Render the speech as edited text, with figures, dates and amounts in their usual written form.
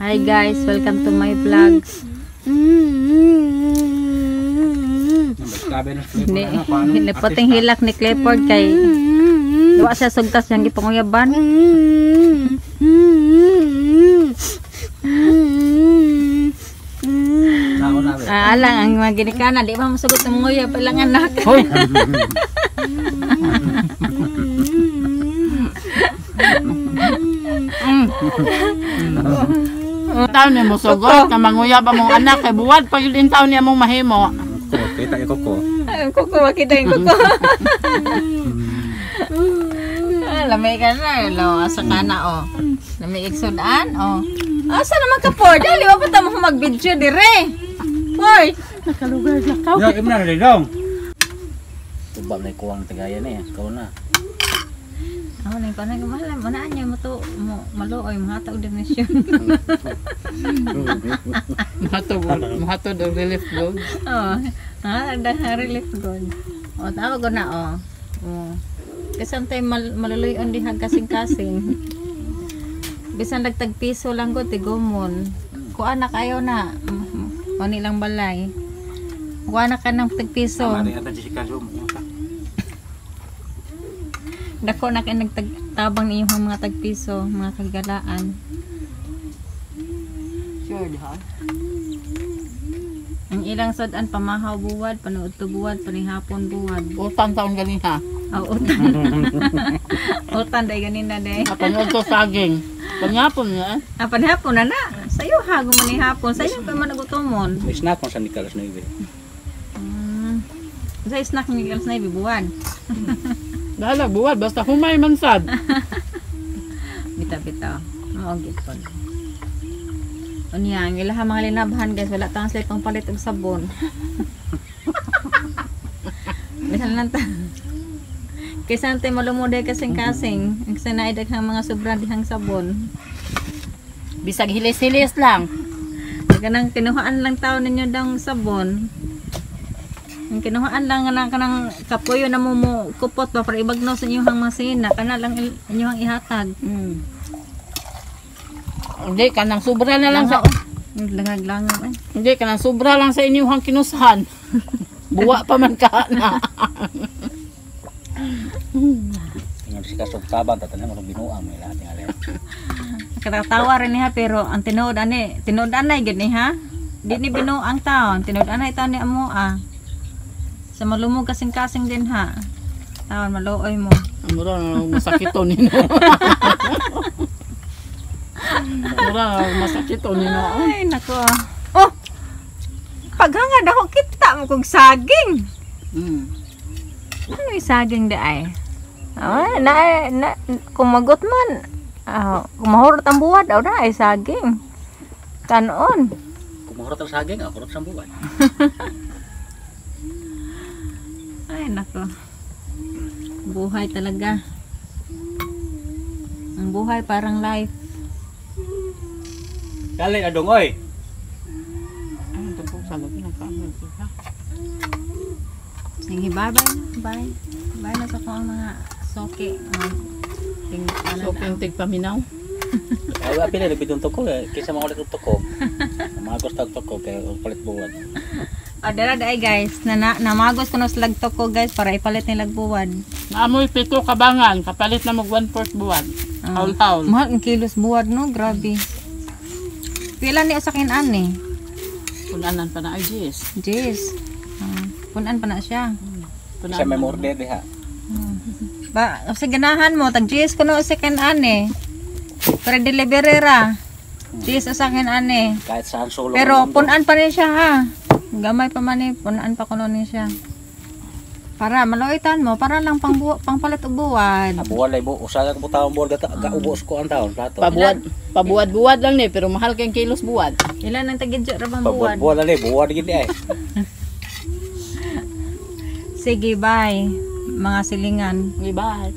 Hi guys, welcome to my vlog. Ni, nipoting hilak ni Clifford kay duwa siya sugtas yang gipanguyaban. Ah, alang ang mga ginikana di pa masugot ng nguyab ilang anak. Hoy. Taon ni mo sugot na manguyab among anak kay buwad pa yun taon niya mong mahimo. Kita yung kuko. Kuko, makita yung kuko. Lamay ka na, lo. Asa ka na, oh. Lamay igsudan, oh. Asa naman ka, Ford? Dali, wa pa ta mo mag-video dire. Ford! Nakalugar lakaw. Yo, imo na rin. Tubab na kuwang tagayan eh. Ikaw na. Ako na yung kanang mahal. Manaan niya mo to, mo, maluoy, mahatag donasyon. Mahatod og relief good. Oh, mahatag relief good. Oh, tawag ko na, oh. Oh. Kasi antay maluloy-on diha kasing-kasing. Bisan dagtag piso lang ko, tigumon. Kuha na kayo na. Kuha lang balay. Kuha na ka ng tag piso. Dako na kayo nagtabang niyo ang mga tagpiso, mga kagalaan. Sure ha. Ang ilang sudan pamahaw buwad, panuod to buwad, panihapon buwad. Utang taon ganin ha. Oh, utan. Utan day ganin na day. Panood to saging. Panghapon niya eh. Ah, panihapon na na. Sayo ha, gumanihapon. Sayo pa man nagutomon. May snack mo sa Nicolas 9. Sa snack ni Nicolas 9 buwad. Dala buwad basta humay man sad. Bitaw-bitaw. Mao gyud pod. Unya, ang ilaha mga linabhan guys, wala tang sila pang palit og sabon. Bisan lang ta. Kaysa nantay malumuday kasing-kasing, ang kasi naay daghang mga sobra dihang sabon. Bisag hilis-hilis lang. Kanang kinuhaan lang tao ninyo dang sabon. Ang kinuhaan lang nga kanang kapuyo na mo mo kupot ba para ibagno sa inyong masina kana lang inyong ihatag. Hindi kanang sobra na lang sa Langag langaw eh. Hindi kanang sobra lang sa inyong kinusahan. Buwa pa man ka na. Ingon si Kasog Tabang tatanan mo binuang may lahat ng alay. Nakatawa rin niya pero ang tinuod ani, tinuod anay gid ni ha. Di ni binuang taon, tinuod anay taon ni amo ah. Sa malumog kasing-kasing din ha. Taon maluoy mo. Mura na masakit to nino. Mura na masakit to nino. Ay nako. Oh. Paghangad ako kita mo kog saging. Ano yung saging di ay? Ah, na, na kumagot man. Ah, kumahurot ang buwad aw na ay saging. Kanon. Kumahurot ang saging, ako hurot sa buwan. Ay nako. Buhay talaga. Ang buhay parang life. Kali adong oy. Ay, ito po sa labi nagkaamol siya. Sige, bye bye na. Bye. Bye na sa kung ang mga soke. Ting, ano So, na. tigpaminaw. Ay, apil na bitong toko eh. Kaysa mga ulit toko. Mga gusto og toko kay palit buwan. Oh, dara daay guys. Na, na, namagos ko no slag toko guys para ipalit nilag buwad. Naamoy pito kabangan, kapalit na mag 1/4 buwan. Haul-haul. Mahal ang kilos buwad no, grabe. Pila ni sa akin ani? Punanan pa na ay Jis. Jeez. Punan pa na siya. Kaysa may order diha. Ba, sa ganahan mo, tag GS ko no sa akin ani. Pero delivery ra. GS sa akin ani. Kahit saan solo. Pero punan pa rin siya ha. Gamay pa man eh, punan pa kuno ni siya. Para maluitan mo, para lang pang pangpalit og buwad. Buwan lay bu, usa ka butang buwan gata gaubos ko ang taon plato. Pabuwad, pabuwad-buwad lang ni pero mahal kay kilos buwad. Ilan ang tagidyo ra bang buwad? Pabuwad buwan lay, buwan gid ay. Sige, bye. Mga silingan. Bye.